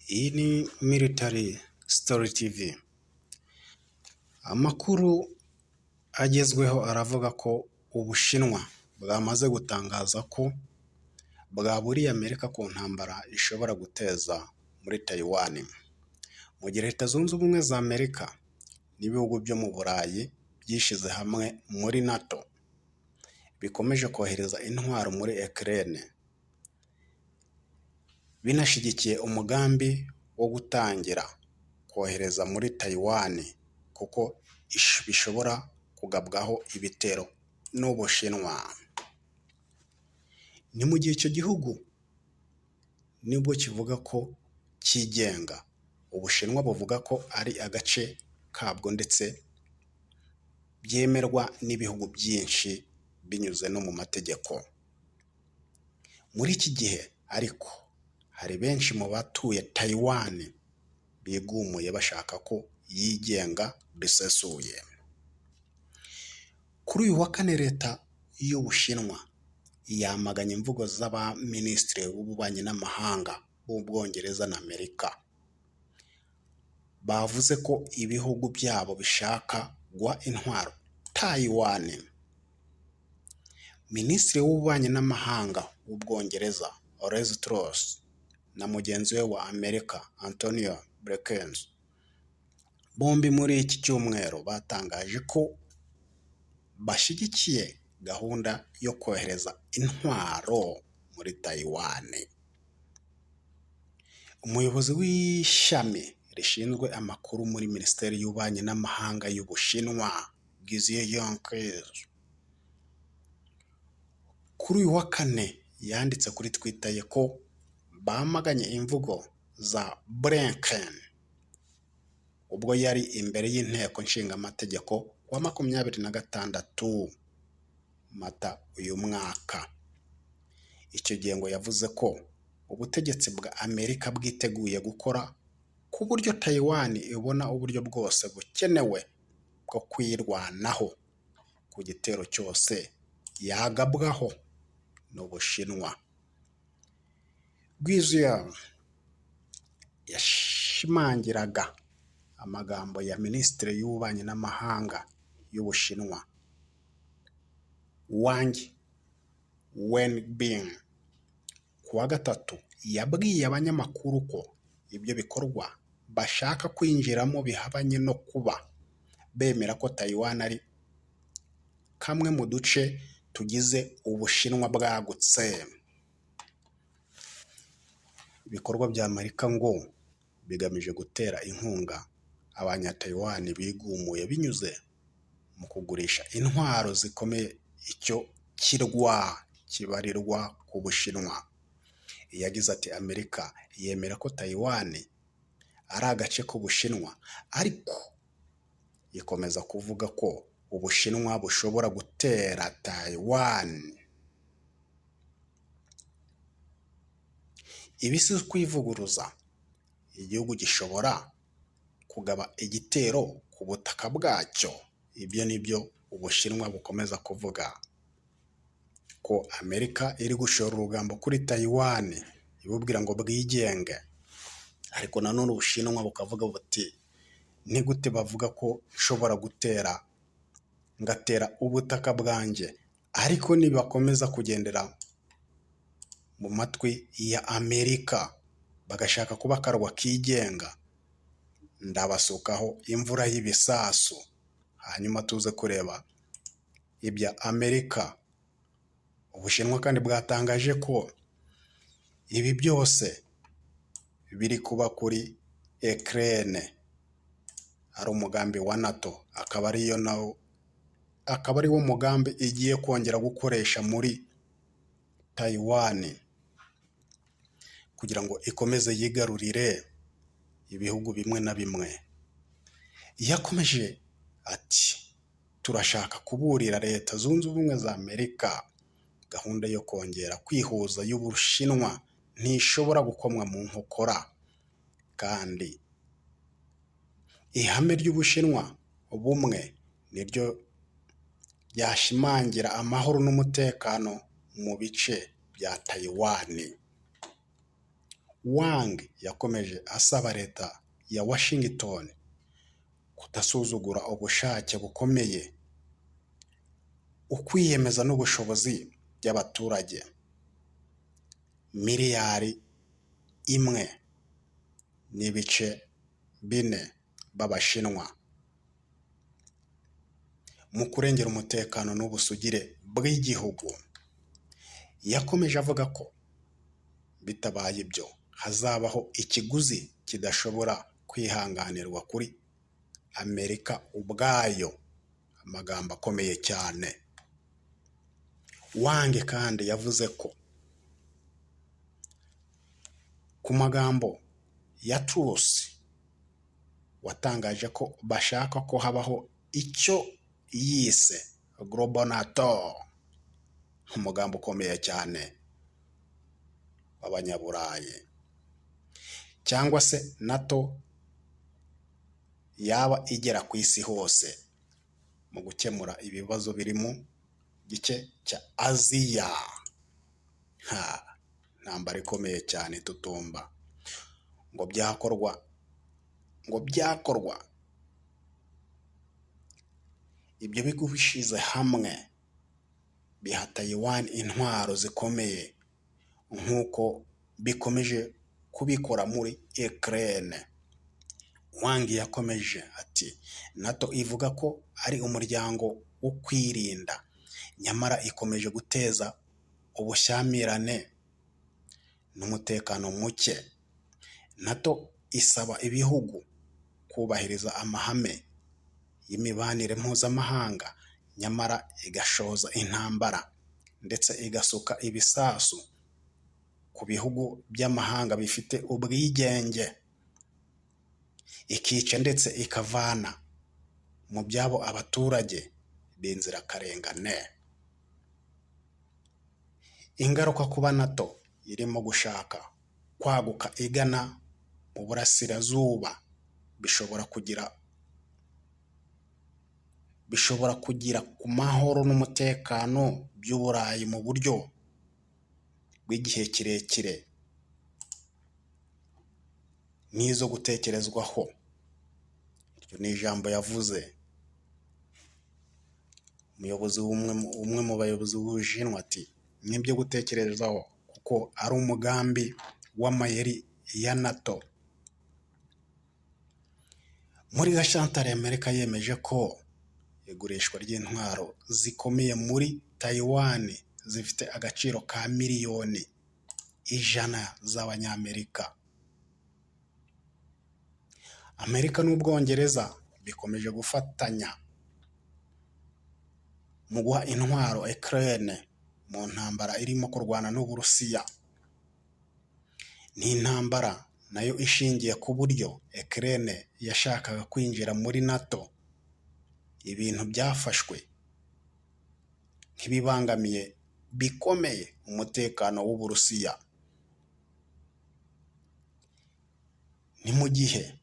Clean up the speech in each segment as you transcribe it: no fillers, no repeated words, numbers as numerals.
Iyi ni Military Story TV. Amakuru agezweho aravuga ko Ubushinwa bwamaze gutangaza ko bwaburiye Amerika ku ntambara ishobora guteza muri Taiwan. Mu gihe Leta Zunze Ubumwe za Amerika n'ibihugu byo mu Burayi byishyize hamwe muri NATO, bikomeje kohereza intwaro muri Ukraine, binashyigikiye umugambi wo gutangira kohereza muri Taiwan kuko bishobora kugabwaho ibitero n'Ubushinwa. Ni mu gihe icyo gihugu nibwo kivuga ko cyigenga, Ubushinwa buvuga ko ari agace kabwo ndetse byemerwa n'ibihugu byinshi binyuze no mu mategeko. Muri iki gihe ariko hari benshi mu batuye Taiwan bigumuye bashaka ko yigenga bisesuye. Kuri uyu wa kane, Leta y'Ubushinwa yamaganye imvugo z'abaminisitiri b'ububanyi n'amahanga b'Ubwongereza na Amerika, bavuze ko ibihugu byabo bishaka guha intwaro Taiwan. Minisitiri w'Ububanyi n'Amahanga w'Ubwongereza, Liz Truss, na mugenzi we wa Amerika, Antony Blinken, bombi muri iki cyumweru batangaje ko bashyigikiye gahunda yo kohereza intwaro muri Taiwan. Umuyobozi w'ishami rishinzwe amakuru muri Minisiteri y'Ububanyi n'Amahanga y'Ubushinwa, Xie Yonglin, kuri uyu wa kane yanditse kuri Twitter ye ko bamaganye imvugo za Blinken ubwo yari imbere y'Inteko Nshingamategeko kuwa 26 Mata uyu mwaka. Icyo gihe ngo yavuze ko ubutegetsi bwa Amerika bwiteguye gukora ku buryo Taiwan ibona uburyo bwose bukenewe bwo kwirwanaho ku gitero cyose yagabwaho n'Ubushinwa. Xie yashimangiraga amagambo ya Minisitiri y'Ububanyi n'Amahanga y'Ubushinwa, Wang Wenbin, ku wa gatatu yabwiye abanyamakuru ko ibyo bikorwa bashaka kwinjiramo bihabanye no kuba bemera ko Taiwan ari kamwe mu duce tugize Ubushinwa bwagutse. Ibikorwa bya Amerika ngo bigamije gutera inkunga Abanya-Taiwan bigumuye binyuze mu kugurisha intwaro zikomeye icyo kirwa kibarirwa ku Bushinwa. Yagize ati: "Amerika yemera ko Taiwan ari agace k'Ubushinwa, ariko ikomeza kuvuga ko Ubushinwa bushobora gutera Taiwan. Ibi si ukwivuguruza, igihugu gishobora kugaba igitero ku butaka bwacyo." Ibyo ni byo Ubushinwa bukomeza kuvuga ko Amerika iri gushora urugamba kuri Taiwan ibubwira ngo bwigenge, ariko nanone Ubushinwa bukavuga buti: "Ni gute bavuga ko nshobora gutera ngatera ubutaka bwanjye?" Ariko nibakomeza kugendera mu matwi ya Amerika bagashaka kuba akarwa kigenga, ndabasukaho imvura y'ibisasu, hanyuma tuze kureba ibya Amerika. Ubushinwa kandi bwatangaje ko ibi byose biri kuba kuri Ukraine ari umugambi wa NATO, akaba ariyo nawo akaba ari wo mugambi igiye kongera gukoresha muri Taiwan kugira ngo ikomeze yigarurire ibihugu bimwe na bimwe. Yakomeje ati: "Turashaka kuburira Leta Zunze Ubumwe za Amerika, gahunda yo kongera kwihuza y'Ubushinwa ntishobora gukomwa mu nkokora, kandi ihame ry'Ubushinwa bumwe niryo ryashimangira amahoro n'umutekano mu bice bya Taiwan." Wang yakomeje asaba leta ya Washington kudasuzugura ubushake bukomeye, ukwiyemeza n'ubushobozi by'abaturage 1.4 miliyari b'Abashinwa mu kurengera umutekano n'ubusugire bw'igihugu. Yakomeje avuga ko bitabaye ibyo hazabaho ikiguzi kidashobora kwihanganirwa kuri Amerika ubwayo. Amagambo akomeye cyane. Wang kandi yavuze ko ku magambo ya Truss watangaje ko bashaka ko habaho icyo yise Global NATO, umugambi ukomeye cyane w'Abanyaburayi, cyangwa se NATO yaba igera ku isi hose mu gukemura ibibazo biri mu gice cya Aziya. Ha, intambara ikomeye cyane itutumba. Ngo byakorwa ibyo bihugu bishyize hamwe biha Taiwan intwaro zikomeye nk'uko bikomeje kubikora muri Ukraine. Wang yakomeje ati: "NATO ivuga ko ari umuryango wo kwirinda, nyamara ikomeje guteza ubushyamirane n'umutekano muke. NATO isaba ibihugu kubahiriza amahame y'imibanire mpuzamahanga, nyamara igashoza intambara ndetse igasuka ibisasu ku bihugu by'amahanga bifite ubwigenge, ikica ndetse ikavana mu byabo abaturage b'inzirakarengane." Ingaruka kuba NATO irimo gushaka kwaguka igana mu burasirazuba bishobora kugira ku mahoro n'umutekano by'Uburayi mu buryo bw'igihe kirekire n'izo gutekerezwaho. Iryo ni ijambo yavuze umuyobozi, umwe mu bayobozi b'Ubushinwa, ati: "Nibyo gutekerezaho kuko ari umugambi w'amayeri ya NATO." Muri Gashyantare, Amerika yemeje ko igurishwa ry'intwaro zikomeye muri Taiwan zifite agaciro ka miliyoni 100 z'Abanyamerika. Amerika n'Ubwongereza bikomeje gufatanya mu guha intwaro Ukraine mu ntambara irimo kurwana n'Uburusiya. Ni intambara nayo ishingiye ku buryo Ukraine yashakaga kwinjira muri NATO, ibintu byafashwe nk'ibibangamiye bikomeye umutekano w'Uburusiya. Ni mu gihe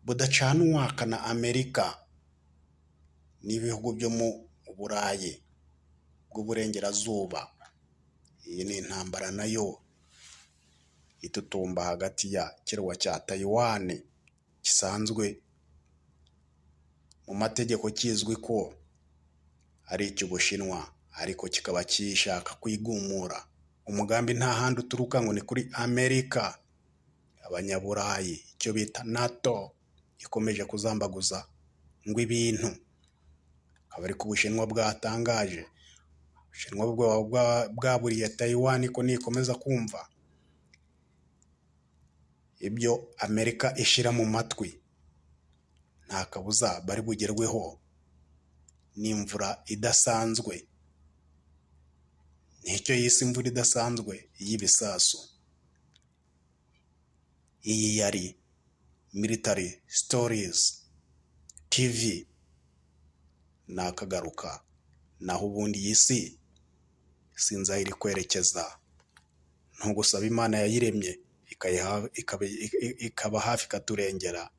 budacana uwaka na Amerika n'ibihugu byo mu Burayi bw'Uburengerazuba. Iyi ni intambara nayo itutumba hagati ya kirwa cya Taiwan gisanzwe mu mategeko kizwi ko ari icy'Ubushinwa, ariko kikaba gishaka kwigumura. Umugambi nta handi uturuka ngo ni kuri Amerika, Abanyaburayi, icyo bita NATO ikomeje kuzambaguza ngo ibintu. Akaba ariko Ubushinwa bwatangaje. Ubushinwa bwaburiye Taiwan ko nikomeza kumva ibyo Amerika ishyira mu matwi, nta kabuza bari bugerweho n'imvura idasanzwe, nicyo yise imvura idasanzwe y'ibisasu. Iyi yari Military Stories TV, nakagaruka. Naho ubundi iyi si sinzi aho iri kwerekeza, ntugusaba Imana yayiremye ikaba hafi ikaturengera.